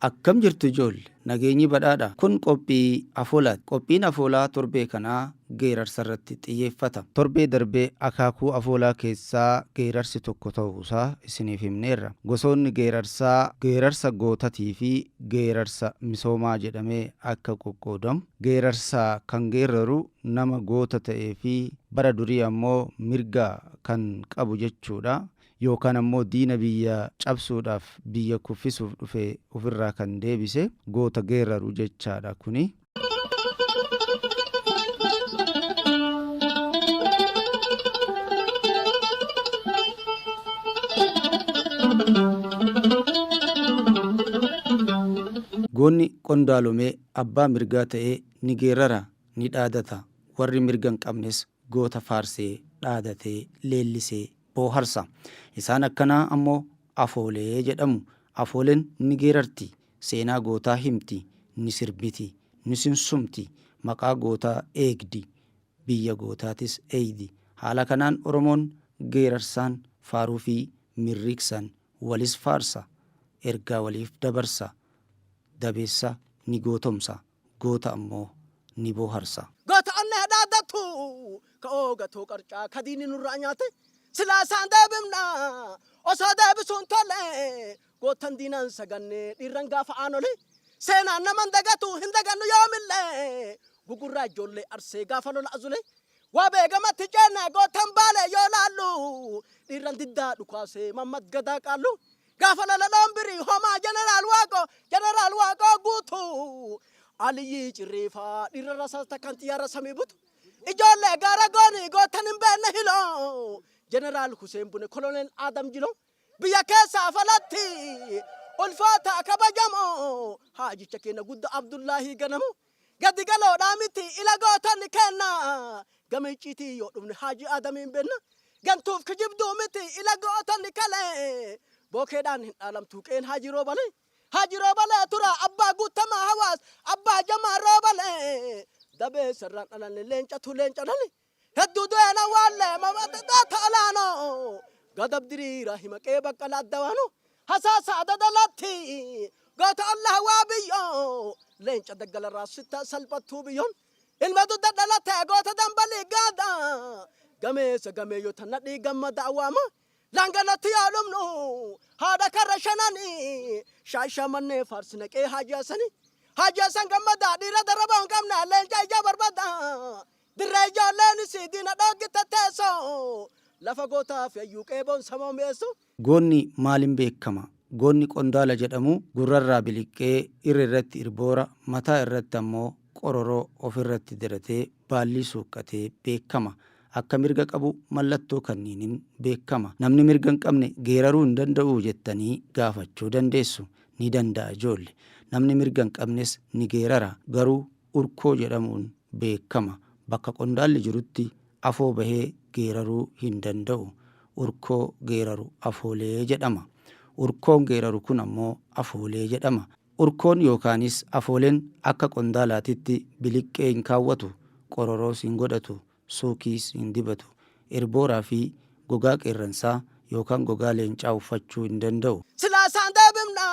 Akkam jirtu ijoolle? Nageenyi badhaadha. Kun qophii afoolaati. Qophiin afoolaa torbee kanaa geerarsa irratti xiyyeeffata. Torbee darbe akaakuu afoolaa keessaa geerarsi tokko ta'uusaa isiniif himneerra. Gosoonni geerarsaa geerarsa gootatiifi geerarsa misoomaa jedhamee akka qoqqoodamu, geerarsa kan geerraru nama goota ta'eefi bara durii ammoo mirga kan qabu jechuudha. Yookaan ammoo diina biyya cabsuudhaaf biyya kuffisuuf dhufe ofirraa kan deebise goota geerraru jechaadha kuni. Goonni qondaalomee abbaa mirgaa ta'ee ni geerrara, ni dhaadata. Warri mirga hin qabnes goota faarsee, dhaadatee, leellisee booharsa. Isaan akkanaa ammoo afoolee jedhamu. Afooleen ni geerarti, seenaa gootaa himti, ni sirbiti, ni sunsumti, maqaa gootaa eegdi, biyya gootaatis eeydi. Haala kanaan Oromoon geerarsaan, faaruufi mirriiksaan walis faarsa, ergaa waliif dabarsa, dabeessa ni gootomsa. Goota ammoo ni booharsa. Goota onnee dhaaddattu ka oogatoo qarcaa ka diinni nurraa nyaate silaa isaan deebifna osoo deebisuun tole goottan diinaan saganne dhiirran gaafa aanole seenaan naman dagatu hin dagannu yoomillee gugurraa ijoollee arsee gaafa lola azule waa beegamatti ceena goottan baale yoo laallu dhiirran diddaa dhukaasee mammad gadaa qaallu Gaafa lola dhoombirii homaa Jeneraal Waaqoo Jeneraal Waaqoo Guutuu Aliyyii Cirriifaa dhiirra rasaasta kan xiyyaara samii butu ijoollee gaara goonii gootan hin beekne hiloo Jeneraal Huseen Bune Koloneel Aadam Jiloo biyya keessaa falatti ulfaata kabajamoo haajicha keenya gudda Abdullaahii Ganamo gadi galoodhaa miti ila gootonni kenna gama icciitii yoo dhufne Haaji Aadamiin benna gantuuf kijibduu miti ila gootonni kalee bookeedhaan hin dhaalamtuu qeen Haaji Roobalee Haaji Roobalee tura abbaa guuttamaa hawaas abbaa jamaa Roobalee dabee sirraan dhalanne leencatu leenca dhale hedduu du'een awwaalle mamaxaxaata olaanoo gadab diriira hima qee baqqala addawaanoo hasaasa dadalatti goota Allah waa biyyoo leenca daggalarraa sitta salphattuu biyyoon ilma dudda dhalate goota dambalii gaada gameessa gameeyyota nadhii gammada awwaama langalatti yaa dhumnu haadha karra shananii shaashamannee faarsina qee Haaji Hasanii Haaji Hasan gammadaa dhiira daraba hin qabne leenca ija barbada dirree ijoolleenis diina dhooggitte teessoo lafa gootaa fi hayyuu qeeboon sama mi'eessu. Goonni maalin beekama? Goonni qondaala jedhamu gurrarraa biliqqee, irra irratti irboora, mataa irratti ammoo qororoo ofirratti diratee baallii suuqqatee beekama. Akka mirga qabu mallattoo kanniinin beekama. Namni mirga hin qabne geeraruu hin danda'uu jettanii gaafachuu dandeessu. Ni danda'a ijoolle. Namni mirga hin qabnes ni geerara. Garuu urkoo jedhamuun beekama. Bakka qondaalli jirutti afoo bahee geeraruu hin danda'u. Urkoo geeraru afoolee jedhama. Urkoon geeraru kun ammoo afoolee jedhama. Urkoon yookaanis afooleen akka qondaalaatitti biliqqee hin kaawwatu, qororoos hin godhatu, suukiis hin dibatu. Irbooraa fi gogaa qeerransaa yookaan gogaa leencaa uffachuu hin danda'u. Silaa isaan deebifna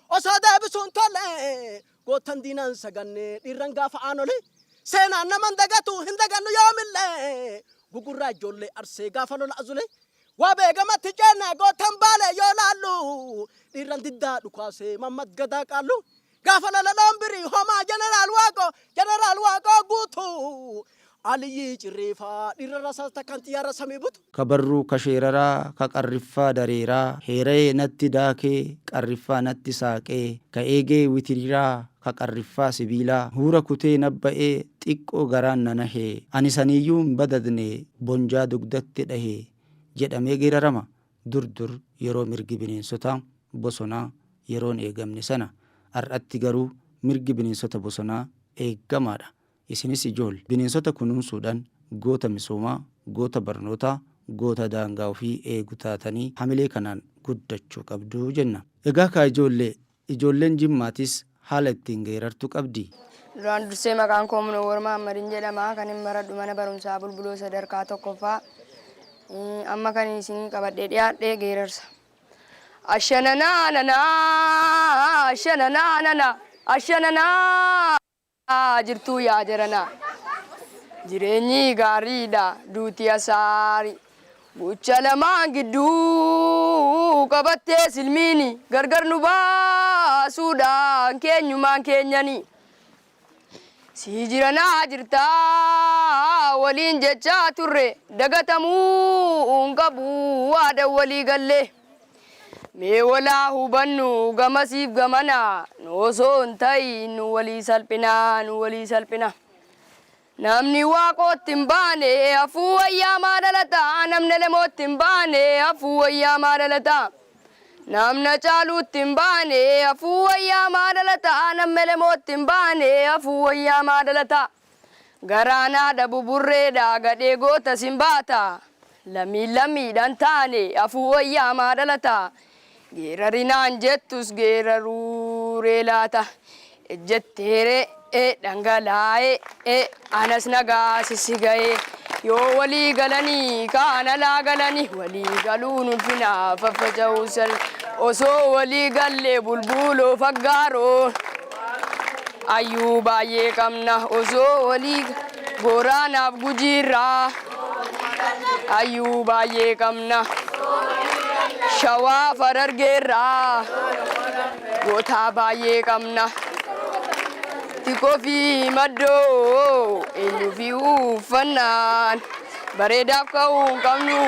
osoo deebisuun tole goottan diinaan saganne dhiirran gaafa aanole seenaan naman dagatu hin dagannu yoomillee gugurraa ijoollee arsee gaafa lola azule waa beegamatti ceena goottan baale yoo laallu dhiirran diddaa dhukaasee mammad gadaa qaallu gaafa lola dhoombirii homaa Jeneraal Waaqoo Jeneraal Waaqoo Guutuu Aliyyii Cirriifaa dhiirra rasaasta kan xiyyaara samii butu. Ka barruu ka sheeraraa ka qarriffaa dareeraa heerayee natti daakee qarriffaa natti saaqee ka eegee witiriiraa ka qarriffaa sibiilaa huura kutee nabba'ee xiqqoo garaan na nahee ani saniiyyuu hin badadne bonjaa dugdatti dhahee jedhamee geerarama. Dur dur yeroo mirgi bineensota bosonaa yeroon eegamne sana. Har'atti garuu mirgi bineensota bosonaa eegamaadha. Isinis ijoolle, bineensota kunuunsuudhaan goota misoomaa, goota barnootaa, goota daangaa ofii eegu taatanii hamilee kanaan guddachuu qabdu jenna. Egaa kaa ijoollee, ijoolleen Jimmaatis haala ittiin geerartu qabdi. Duraan dursee maqaan koo Munawwar Mahammadin jedhama. Kanin baradhu mana barumsaa Bulbuloo sadarkaa tokkoffaa. Amma kan isinii qabadhee dhiyaadhe geerarsa. Ashananaa ashananaa ashananaa jirtuu yaa jaranaa. Jireenyi gaariidha duuti asaari. Gucha lamaan gidduu qabattee silmiini gargar nu baasuudhaan keenyumaan keenyani. Si jiranaa jirtaa waliin jechaa turre dagatamuu hin qabu waadaa walii gallee. Mee walaa hubannu gamasiif gamana nu osoo hin ta'in nu walii salphinaa nu walii salphina. Namni waaqootti hin baane hafuu wayyaa maa dhalata namni lemootti hin baane hafuu wayyaa maa dhalata. Namna caaluutti hin baane hafuu wayyaa maa dhalata namni lemootti hin baane hafuu wayyaa maa dhalata. Garaanaa dhabu burreedha gadhee goota sin baata. Lammiin lammiidhaan taane hafuu wayyaa maa dhalata. Geerarinaan jettus geeraruuree laata. Ejjetteeree dhangalaa'ee anas nagaa sisi ga'ee. Yoo walii galanii kaan alaa galanii walii galuun ulfinaa faffaca'uu sal osoo walii gallee bulbuloo faggaaroo. Ayyuu baay'ee qabna osoo walii gooraanaaf gujiirraa. Ayyuu baay'ee qabna shawaa farargeerraa. Gootaa baay'ee qabna. Xiqqoo fi maddoo eenyuu fi uffannaan bareedaaf ka'uu hin qabnu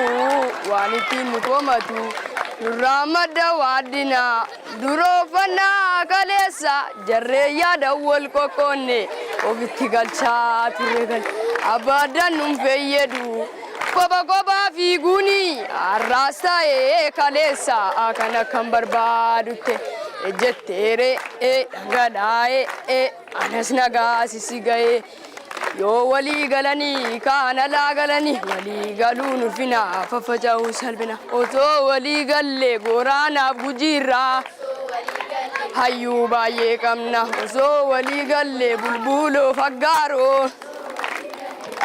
waan ittiin nu komatu nurraa madda waaddina dura uffannaa kaleessa jarree yaada wal qoqqoonne ofitti galchaa turre gal abbaaddaan nun fayyadu kopha kophaa fiiguuni har'aas ta'ee kaleessa kan akkan barbaadutte ejjetteere dhangalaa'ee anas nagaa sisi ga'ee yoo walii galanii kaan alaa galanii walii galuun ulfina faffaca'uu salphina osoo walii gallee gooraanaaf gujiirraa hayyuu baay'ee qabna osoo walii gallee bulbuloo faggaaroo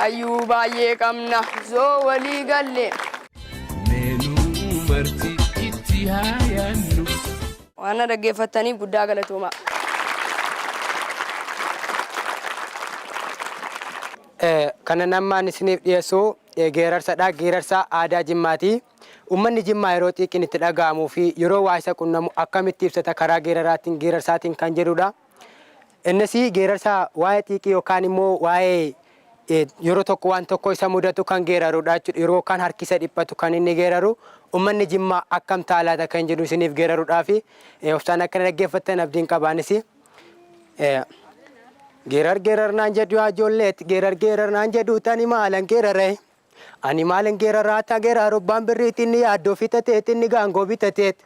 hayyuu baay'ee qabna osoo walii gallee. Meenuu marti itti haa yaannu. Waan na dhaggeeffattaniif guddaa galatoomaa. Kana nammaan isiniif dhiyeessu geerarsadha. Geerarsa aadaa Jimmaati. Uummanni Jimmaa yeroo xiiqiin itti dhaga'amuu fi yeroo waa isa qunnamu akkamitti ibsata karaa geeraraatiin geerarsaatiin kan jedhudha. Innis geerarsa waa'ee xiiqii yookaan immoo waa'ee yeroo tokko waan tokko isa mudatu kan geerarudha jechuudha. Yeroo kan harki isa dhiphatu kan inni geeraru uummanni Jimmaa akkam ta'a laata kan jedhu isiniif geeraruudhaa fi obsaan akkana dhaggeeffattan abdiin qabaanis. Geerar geerar naan jedhu yaa ijoolleetti geerar geerar naan jedhu tani maalan geerare. Ani maalan geeraraa ta geeraru abbaan birriitti inni yaaddoo fitateet inni gaangoo bitateet.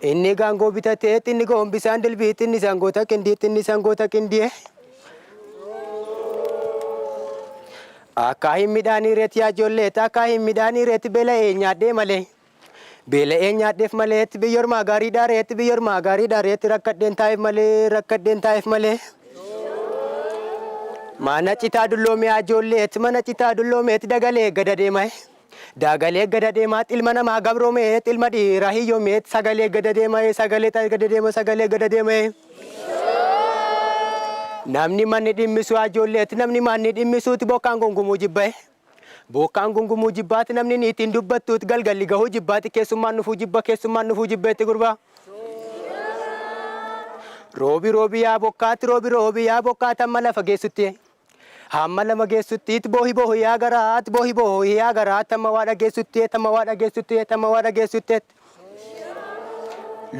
Inni gaangoo bitateet inni gombisaan dilbiitti inni sangoota qindiitti inni sangoota qindie. Akka hin midhaanii reeti yaa ijoolleet akka hin midhaanii reeti beela'ee nyaadhee malee. Beela'ee nyaadheef maleetti biyya ormaa gaariidhaa reetti biyya ormaa gaariidhaa reetti rakkadheen taa'eef malee rakkadheen taa'eef malee. Mana citaa dulloomee ijoolleet mana citaa dulloomeet dagalee gada deema. Dagalee gada deemaat ilma namaa gabroomeet ilma dhiiraa hiyyoomeet sagalee gada deema sagalee gada deema sagalee gada deema. Namni manni dhimmisu ijoolleet namni manni dhimmisuuti bokkaan gungumuu jibbae. Bokkaan gungumuu jibbaati namni niitiin dubbattuuti galgalli gahuu jibbaati keessummaan nufuu jibba keessummaan nufuu jibbeetti gurbaa. Roobi roobi yaa bokkaatti roobi roobi yaa bokkaatti hamma lafa geessutti. Hamma lafa geessutti boohi boohi yaa garaatti boohi boohi yaa garaatti hamma waa dhageessutti hamma waa dhageessutti hamma waa dhageessutti.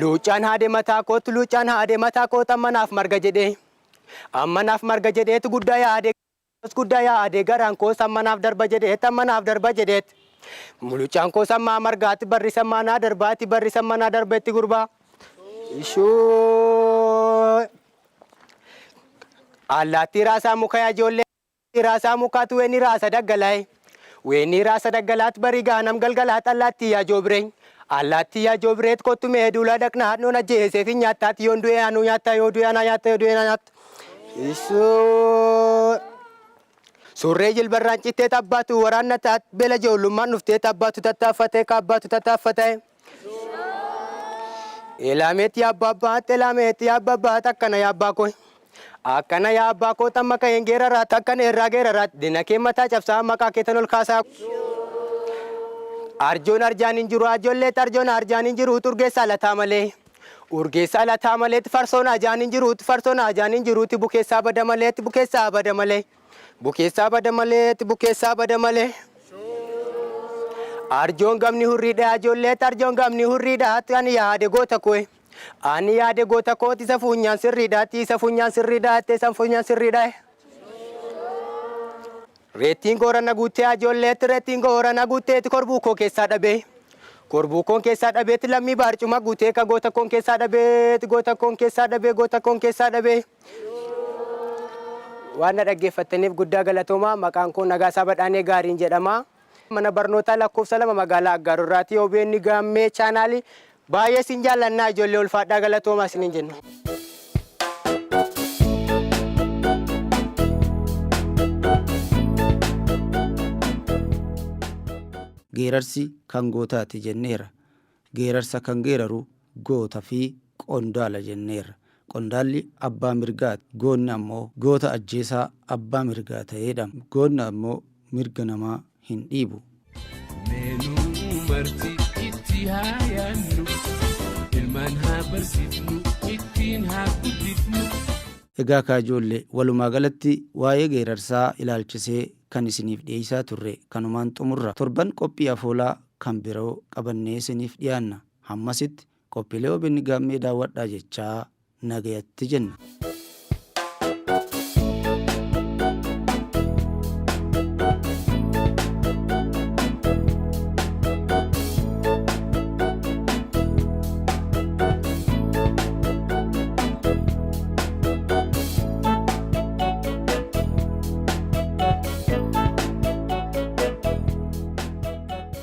Luuccaan haadee mataa kootti luuccaan haadee mataa kootti amma naaf marga jedhee. Amma naaf marga jedheetu guddaa yaadee guddaa yaadee garaan koos amma naaf darba jedheet amma naaf darba jedheet. Luuccaan koos ammaa margaatti barri sammaa naa darbaatti barri sammaa naa darbeetti gurbaa. Ishoo. Allaattii raasaa muka yaa ijoollee raasaa mukaatu weeni raasa daggalaa'e. Weeni raasa daggalaat barii gaanam galgalaat allaattii yaa joobiree. Allaattii yaa joobireet kottu mee duula dhaqna hadhoon ajjeesee fi nyaattaatti yoon du'e anuu nyaatta yoo du'e anaa nyaatta yoo du'e anaa nyaatta. Ishoo. Surree jilbarraan cittee tabbaatu waraanna taat beela ijoollummaan dhuftee tabbaatu tattaaffatee kaabbaatu tattaaffatee. Elaameetti yaabba abbaatti elaameetti yaabba abbaatti akkana yaabbaa koo. Akkana yaabbaa koo tamma ka'een geeraraatti akkana irraa geeraraatti dina kee mataa cabsaa maqaa keetan ol kaasaa. Arjoon arjaan hin jiru ajoolleetti arjoon arjaan hin jiru urgeessaa lataa malee. Urgeessaa lataa maleetti farsoon ajaan hin jiruutti farsoon ajaan hin jiruutti bukeessaa bada maleetti bukeessaa bada malee. Bukeessaa bada maleetti bukeessaa bada malee. Arjoon gamni hurriidha ajoolleetti arjoon gamni hurriidha ani yaade goota koo. Ani yaade goota kooti isa funyaan sirriidhaatti isa funyaan sirriidhaatti isa funyaan sirriidha. Reettiin goorana guuttee ajoolleetti reettiin goorana guutteetti korbuu koo keessaa dhabee. Korbuu koon keessaa dhabeetti lammii baarcuma guutee ka goota koon keessaa dhabeetti goota koon keessaa dhabee goota koon keessaa dhabee. Waan na dhaggeeffattaniif guddaa galatoomaa maqaan koo Nagaasaa Badhaanee Gaariin jedhama. Mana barnootaa lakkoofsa 2 magaalaa Aggaarorraati OBN Gaammee chaanaalii baay'ee sin jaallannaa ijoollee ulfaadhaa galatoomaa isiniin jenna. Geerarsi kan gootaati jenneerra. Geerarsa kan geeraru goota fi qondaala jenneerra. Qondaalli abbaa mirgaati. Goonni ammoo goota ajjeesaa abbaa mirgaa ta'eedha. Goonni ammoo mirga namaa hin dhiibu. Meenuu marti itti haa yaannu. Ilmaan haa barsiifnu ittiin haa guddifnu. Egaa kaa ijoollee walumaa galatti waa'ee geerarsaa ilaalchisee kan isiniif dhiyeessaa turre kanumaan xumurra. Torban qophii afoolaa kan biroo qabannee isiniif dhiyaanna. Hammasitti qophiilee OBN Gaammee daawwadhaa jechaa nagayatti jenna.